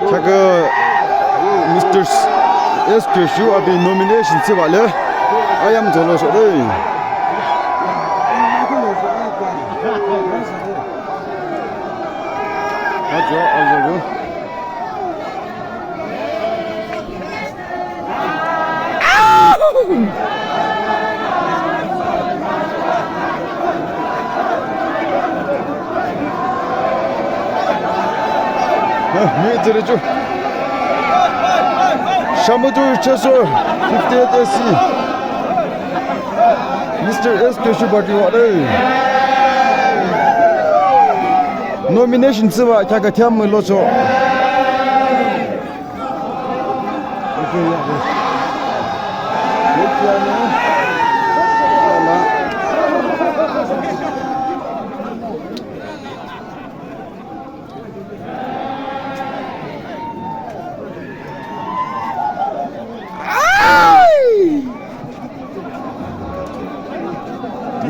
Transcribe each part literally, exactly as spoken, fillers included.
Kheakü Mister S Kyoshi api nomination thsübah le ayam zolo sho de. Ajo, ajo. Mihtsürü ju. Shamuju Chesor, fifty-eight S C. Mister S Kyoshi party wa de. Nomination thsübah kheakü thiyam mülocho.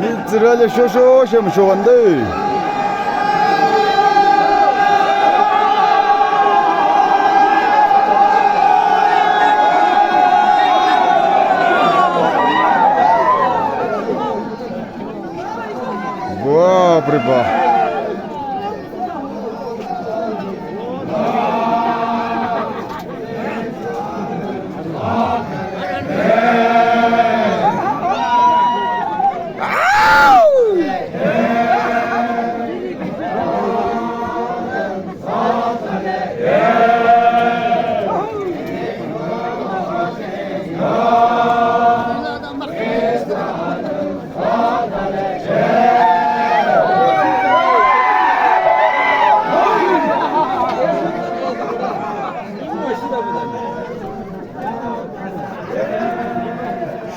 Mihtsürü le shosho shem showande. Бап ре бап.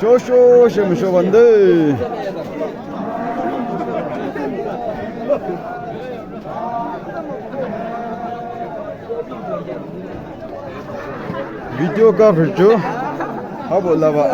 Shosho shem showande. Video cover cho. Habo laba.